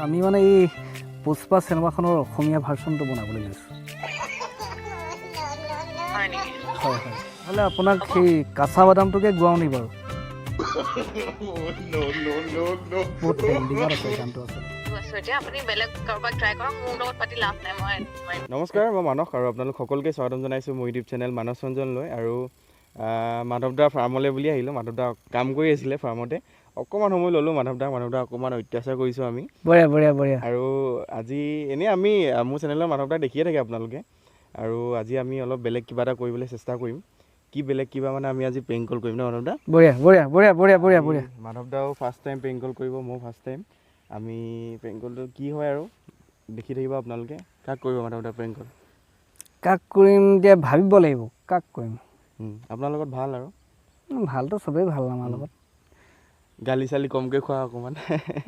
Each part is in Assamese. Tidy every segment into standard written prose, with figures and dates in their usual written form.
আমি মানে এই পুষ্পা চিনেমাখনৰ অসমীয়া ভাৰ্চনটো বনাবলৈ লৈছোঁ। হয় নেকি? হয় হয়, নহ'লে আপোনাক সেই কাঁচা বাদামটোকে গোৱাওঁ নি বাৰু? বহুত ট্ৰেণ্ডিঙত আছে গানটো আচলতে। আছোঁ এতিয়া, আপুনি বেলেগ কাৰোবাক ট্ৰাই কৰক, মোৰ লগত পাতি লাভ নাই, মই নোৱাৰিম। নমস্কাৰ, মই মানস আৰু আপোনালোক সকলোকে স্বাগতম জনাইছোঁ মোৰ ইউটিউব চেনেল মানস ৰঞ্জনলৈ। আৰু মাধৱ দাৰ ফাৰ্মলৈ বুলি আহিলোঁ। মাধৱ দা কাম কৰি আছিলে ফাৰ্মতে, অকণমান সময় ল'লোঁ মাধৱ দা। মাধৱ দা অকণমান অত্যাচাৰ কৰিছোঁ আমি। বঢ়িয়া বঢ়িয়া বঢ়িয়া। আৰু আজি এনেই আমি মোৰ চেনেলৰ মাধৱ দা দেখিয়ে থাকে আপোনালোকে। আৰু আজি আমি অলপ বেলেগ কিবা এটা কৰিবলৈ চেষ্টা কৰিম। কি বেলেগ কিবা মানে আমি আজি প্ৰেংক কল কৰিম ন মাধৱ দা? বঢ়িয়া বঢ়িয়া বঢ়িয়া বঢ়িয়া বঢ়িয়া বঢ়িয়া। মাধৱ দাও ফাৰ্ষ্ট টাইম প্ৰেংক কল কৰিব, ময়ো ফাৰ্ষ্ট টাইম। আমি প্ৰেংক কলটো কি হয় আৰু দেখি থাকিব আপোনালোকে। কাক কৰিব মাধৱ দা প্ৰেংক কল? কাক কৰিম এতিয়া ভাবিব লাগিব, কাক কৰিম। আপোনাৰ লগত ভাল আৰু? ভালতো চবেই ভাল আমাৰ লগত। গালি চালি কমকৈ খোৱা অকণমান।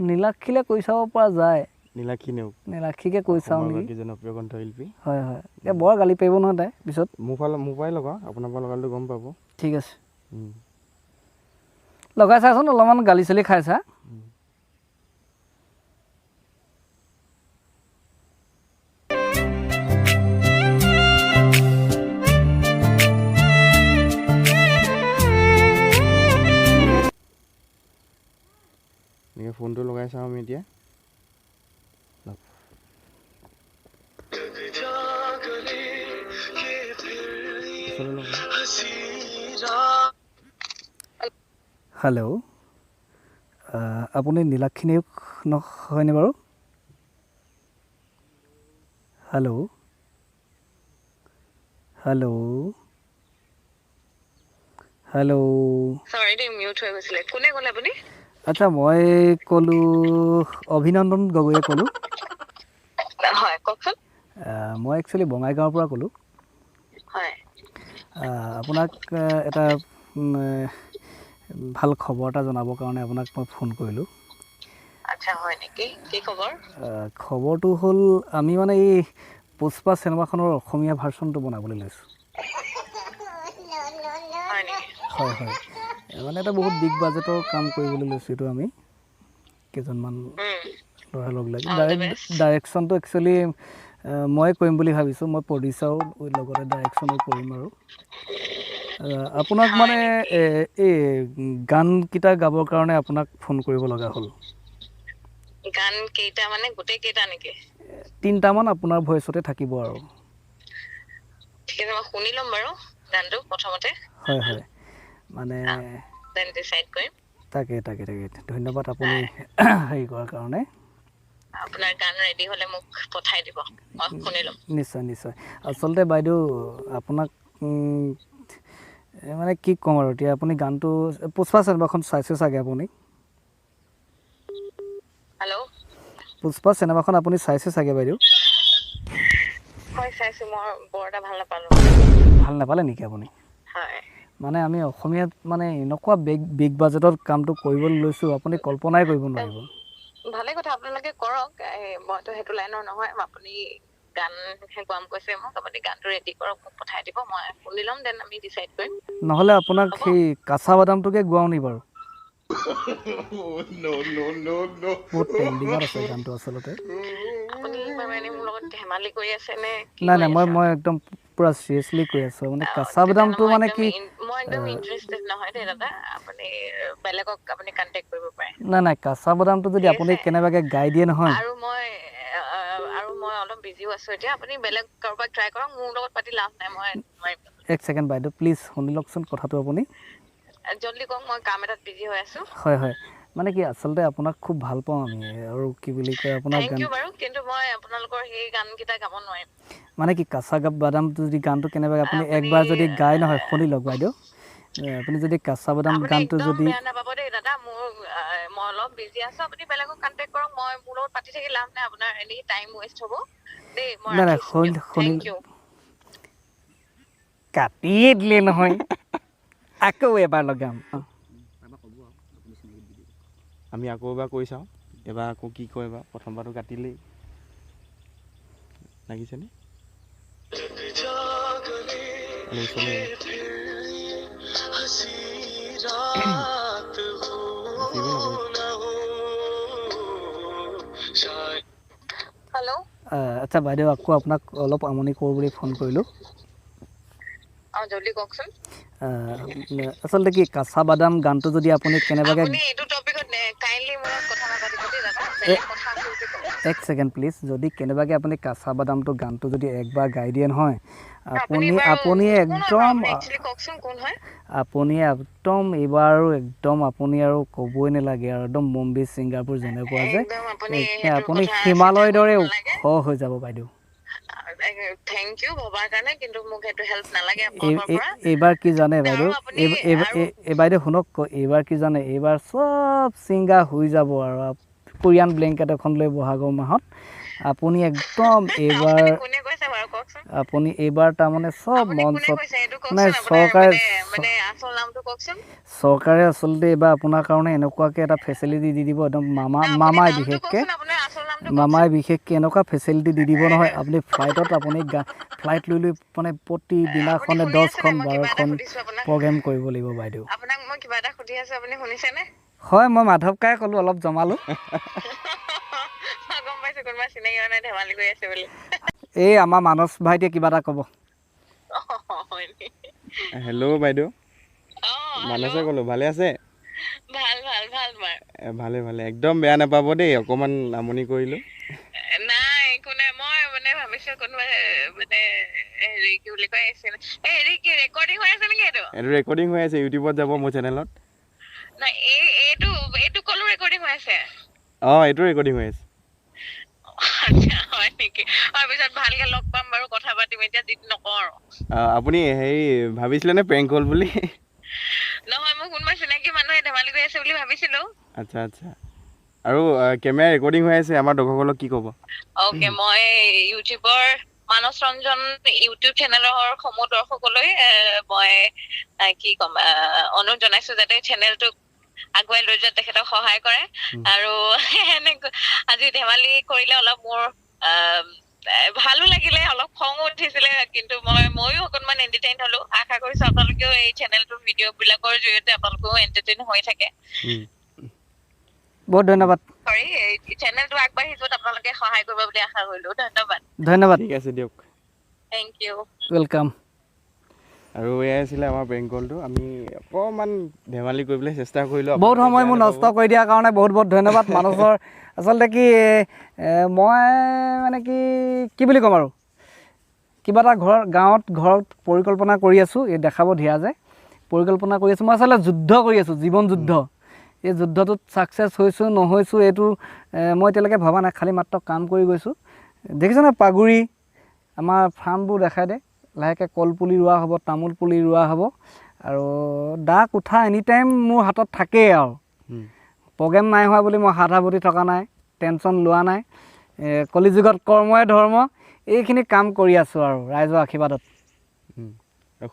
নীলাক্ষীলে কৈ চাব পৰা যায়। নীলাক্ষী নেওগ। নীলাক্ষীকে কৈ চাওঁ অসমৰ নেকি? এগৰাকী জনপ্ৰিয় কণ্ঠশিল্পী। হয় হয়, এতিয়া বৰ গালি পাৰিব নহয় তাই পিছত। মোৰ ফালে মোৰ পৰাই লগাওঁ, আপোনাৰ পৰা লগালেতো গম পাব। ঠিক আছে, লগাই চাচোন, অলপমান গালি চালি খাই চা। এনেকৈ ফোনটো লগাই চাওঁ আমি এতিয়া। হেল্ল', আপুনি নীলাক্ষী নেওগ হয়নে বাৰু? Hello' hello' hello'. চৰি দেই, মিউট হৈ গৈছিলে। কোনে ক'লে আপুনি? আচ্ছা, মই ক'লোঁ অভিনন্দন গগৈয়ে ক'লোঁ। হয়, কওকচোন। মই একচুৱেলি বঙাইগাঁৱৰ পৰা ক'লোঁ। হয়। আপোনাক এটা ভাল খবৰ এটা জনাবৰ কাৰণে আপোনাক মই ফোন কৰিলোঁ। আচ্ছা, হয় নেকি? কি খবৰ? খবৰটো হ'ল আমি মানে এই পুষ্পা চিনেমাখনৰ অসমীয়া ভাৰ্চনটো বনাবলৈ লৈছোঁ। হয় নেকি? হয় হয়, মানে এটা বহুত বিগ বাজেটৰ কাম কৰিবলৈ লৈছোঁ এইটো। আমি কেইজনমান ল'ৰা লগ লাগি ডাইৰেকশ্যনটো একচুৱেলি মই কৰিম বুলি ভাবিছোঁ। মই প্ৰডিউচাৰো লগতে ডাইৰেকশ্যনো কৰিম। আৰু আপোনাক মানে এই গানকেইটা গাবৰ কাৰণে আপোনাক ফোন কৰিব লগা হ'ল। গান কেইটা মানে গোটেই কেইটা নেকি? তিনিটামান আপোনাৰ ভইচতে থাকিব আৰু। ঠিক আছে, মই শুনি ল'ম বাৰু গানটো প্ৰথমতে। হয় হয়, মানে ডিচাইড কৰিম। তাকে তাকে তাকে, ধন্যবাদ আপুনি হেৰি কৰাৰ কাৰণে। আপোনাৰ গান ৰেডি হ'লে মোক পঠাই দিব, মই শুনি ল'ম। নিশ্চয় নিশ্চয়। আচলতে বাইদেউ আপোনাক মানে কি ক'ম আৰু এতিয়া, আপুনি গানটো পুষ্পা চিনেমাখন চাইছে চাগে আপুনি? হেল্ল', পুষ্পা চিনেমাখন আপুনি চাইছে চাগে বাইদেউ? হয় চাইছোঁ, মই বৰ এটা ভাল নাপালোঁ। ভাল নাপালে নেকি আপুনি? হয়। মানে আমি অসমীয়াত মানে এনেকুৱা বিগ বিগ বাজেটত কামটো কৰিবলৈ লৈছোঁ, আপুনি কল্পনাই কৰিব নোৱাৰিব। ভালে কথা, আপোনালোকে কৰক। মইতো সেইটো লাইনৰ নহয়। আপুনি গান গোৱাম কৈছে মোক, আপুনি গানটো ৰেডি কৰক, মোক পঠাই দিব, মই শুনি ল'ম, then আমি ডিচাইড কৰিম। নহ'লে আপোনাক সেই কাঁচা বাদামটোকে গোৱাওঁ নি বাৰু? বহুত ট্ৰেণ্ডিঙত আছে গানটো আচলতে। আপুনি মানে মোৰ লগত ধেমালি কৰি আছে নে? নাই নাই, মই মই একদম পূৰা চিৰিয়াছলি কৈ আছোঁ। মানে কাঁচা বাদামটো মানে কি, মই একদম ইণ্টাৰেষ্টেড নহয় দেই দাদা, আপুনি বেলেগক আপুনি কণ্টেক্ট কৰিব পাৰে। নাই নাই, কাঁচা বাদামটো যদি আপুনি কেনেবাকৈ গাই দিয়ে নহয়। আৰু মই অলপ বিজিও আছোঁ এতিয়া, আপুনি বেলেগ কাৰোবাক ট্ৰাই কৰক, মোৰ লগত পাতি লাভ নাই, মই নোৱাৰিম। এক ছেকেণ্ড বাইদেউ, প্লিজ শুনি লওকচোন কথাটো আপুনি। জলদি কওক, মই কাম এটাত বিজি হৈ আছোঁ। হয় হয়, মানে কি আচলতে আপোনাক খুব ভাল পাওঁ আমি। আৰু কি বুলি কয় আপোনাৰ গান বাৰু, কিন্তু মই আপোনালোকৰ সেই গানকেইটা গাব নোৱাৰিম। মানে কি কাঁচা বাদামটো যদি গানটো কেনেবাকৈ আপুনি একবাৰ যদি গাই নহয়, শুনি লওক বাইদেউ, আপুনি যদি কাঁচা বাদাম গানটো যদি বেয়া নাপাব দেই দাদা, মোৰ মই অলপ বিজি আছোঁ, আপুনি বেলেগক কণ্টেক্ট কৰক, মই মোৰ লগত পাতি থাকি লাভ নাই, আপোনাৰ এনেই টাইম ৱেষ্ট হ'ব দেই। মই নাই নাই, শুনি কাটিয়ে দিলে নহয়, আকৌ এবাৰ লগাম। আমি আকৌ এবাৰ কৰি চাওঁ, এবাৰ আকৌ কি কয় বা। প্ৰথমবাৰটো কাটিলেই লাগিছেনে? আচ্ছা বাইদেউ, আকৌ আপোনাক অলপ আমনি কৰোঁ বুলি ফোন কৰিলোঁ। জলদি কওকচোন। আচলতে কি কাঁচা বাদাম গানটো যদি আপুনি কেনেবাকৈ, এক ছেকেণ্ড প্লিজ, যদি কেনেবাকৈ আপুনি কাঁচা বাদামটো গানটো যদি একবাৰ গাই দিয়ে নহয়, আপুনি আপুনি একদম আপুনি একদম এইবাৰ আৰু একদম আপুনি আৰু ক'বই নালাগে আৰু, একদম মুম্বাই ছিংগাপুৰ যেনেকুৱা যে আপুনি হিমালয়ৰ দৰে ওখ হৈ যাব বাইদেউ। এইবাৰ কি জানে বাইদেউ, এই বাইদেউ শুনক, এইবাৰ কি জানে, এইবাৰ চব ছিংগাৰ হৈ যাব আৰু কোৰিয়ান ব্লেংকেট এখন লৈ বহাগৰ মাহত আপুনি একদম এইবাৰ আপুনি এইবাৰ তাৰমানে চব মঞ্চত মানে চৰকাৰে আচলতে এইবাৰ আপোনাৰ কাৰণে এনেকুৱাকৈ এটা ফেচিলিটি দি দিব, একদম মামাই বিশেষকৈ এনেকুৱা ফেচিলিটি দি দিব নহয়, আপুনি ফ্লাইটত আপুনি ফ্লাইট লৈ লৈ মানে প্ৰতিদিনাখনে 10খন 12খন প্ৰগ্ৰেম কৰিব লাগিব বাইদেউ। হয়, মই মাধৱ কায়ে ক'লোঁ, অলপ জমালোঁ। এই আমাৰ মানস ভাইটিয়ে কিবা এটা ক'ব। হেল্ল' বাইদেউ, মানসে ক'লোঁ, ভালে আছে? ভালে ভালে, একদম বেয়া নাপাব দেই, অকণমান আমনি কৰিলোঁ। নাই একো নাই, মই মানে ভাবিছোঁ কোনোবা মানে হেৰি কি বুলি কয়, হেৰি কি ৰেকৰ্ডিং হৈ আছে নেকি? এইটো এইটো ৰেকৰ্ডিং হৈ আছে, ইউটিউবত যাব মোৰ চেনেলত। নাই, এইটো এইটো কলো ৰেকৰ্ডিং হৈ আছে। অঁ, এইটো ৰেকৰ্ডিং হৈ আছে। আচ্ছা হয় নেকি? তাৰপিছত ভালকে লগ পাম বাৰু, কথা পাতিম, এতিয়া যি নকওঁ আৰু। আপুনি হেৰি ভাবিছিলে নে প্ৰেংক হ'ল বুলি? নহয়, মোক কোনোবা চিনাকি মানুহে ধেমালি কৰি আছে বুলি ভাবিছিলোঁ। আচ্ছা আচ্ছা, আৰু কেমেৰা ৰেকৰ্ডিং হৈ আছে, আমাৰ দৰ্শকসকলক কি ক'ব? অ'কে, মই ইউটিউবৰ মানস ৰঞ্জন ইউটিউব চেনেলৰ সমূহ দৰ্শকলৈ মই কি ক'ম, অনুৰোধ জনাইছো যাতে চেনেলটোক আগুৱাই লৈ যোৱাত তেখেতক সহায় কৰে। আৰু এনেকৈ আজি ধেমালি কৰিলে অলপ মোৰ ভালো লাগিলে, অলপ খঙো উঠিছিলে, কিন্তু ময়ো অকণমান এণ্টাৰটেইন হলো। আশা কৰিছো আপোনালোকেও এই চেনেলটোৰ ভিডিঅ' বিলাকৰ জৰিয়তে আপোনালোকেও এণ্টাৰটেইন হৈ থাকে। বহুত ধন্যবাদ। সৰি, চেনেলটো আগবাঢ়ি যোৱাত আপোনালোকে সহায় কৰিব বুলি আশা কৰিলো। ধন্যবাদ। ধন্যবাদ। ঠিক আছে দিয়ক। Thank you. Welcome. আৰু এয়াই আছিলে আমাৰ প্ৰেংক কলটো, আমি অকণমান ধেমালি কৰিবলৈ চেষ্টা কৰিলোঁ। বহুত সময় মোৰ নষ্ট কৰি দিয়াৰ কাৰণে বহুত বহুত ধন্যবাদ। মানুহৰ আচলতে কি মই মানে কি কি বুলি ক'ম আৰু, কিবা এটা ঘৰ গাঁৱত ঘৰত পৰিকল্পনা কৰি আছোঁ, এই দেখাব ধীৰাজে পৰিকল্পনা কৰি আছোঁ। মই আচলতে যুদ্ধ কৰি আছোঁ, জীৱন যুদ্ধ। এই যুদ্ধটোত ছাকচেছ হৈছোঁ নহৈছোঁ এইটো মই এতিয়ালৈকে ভবা নাই, খালি মাত্ৰ কাম কৰি গৈছোঁ। দেখিছেনে পাগুৰি আমাৰ ফাৰ্মবোৰ দেখাই দে, লাহেকৈ কলপুলি ৰোৱা হ'ব, তামোল পুলি ৰোৱা হ'ব, আৰু দা কোঠা এনি টাইম মোৰ হাতত থাকেই আৰু। প্ৰগ্ৰেম নাই হোৱা বুলি মই হাত সাৱটি থকা নাই, টেনশ্যন লোৱা নাই। কলিযুগত কৰ্মই ধৰ্ম, এইখিনি কাম কৰি আছোঁ আৰু ৰাইজৰ আশীৰ্বাদত।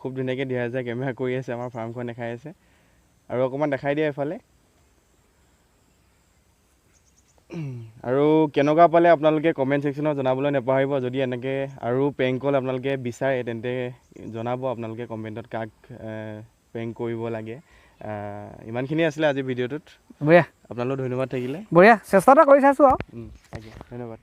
খুব ধুনীয়াকৈ ধীৰাজে কেমেৰা কৰি আছে, আমাৰ ফাৰ্মখন দেখাই আছে, আৰু অকণমান দেখাই দিয়ে এফালে। আৰু কেনেকুৱা পালে আপোনালোকে কমেণ্ট ছেকশ্যনত জনাবলৈ নাপাহৰিব। যদি এনেকৈ আৰু প্ৰেংক কল আপোনালোকে বিচাৰে তেন্তে জনাব আপোনালোকে কমেণ্টত কাক প্ৰেংক কৰিব লাগে। ইমানখিনি আছিলে আজি ভিডিঅ'টোত। বঢ়িয়া, আপোনালোক ধন্যবাদ থাকিলে। বঢ়িয়া, চেষ্টা এটা কৰি চাইছোঁ আৰু। তাকে, ধন্যবাদ।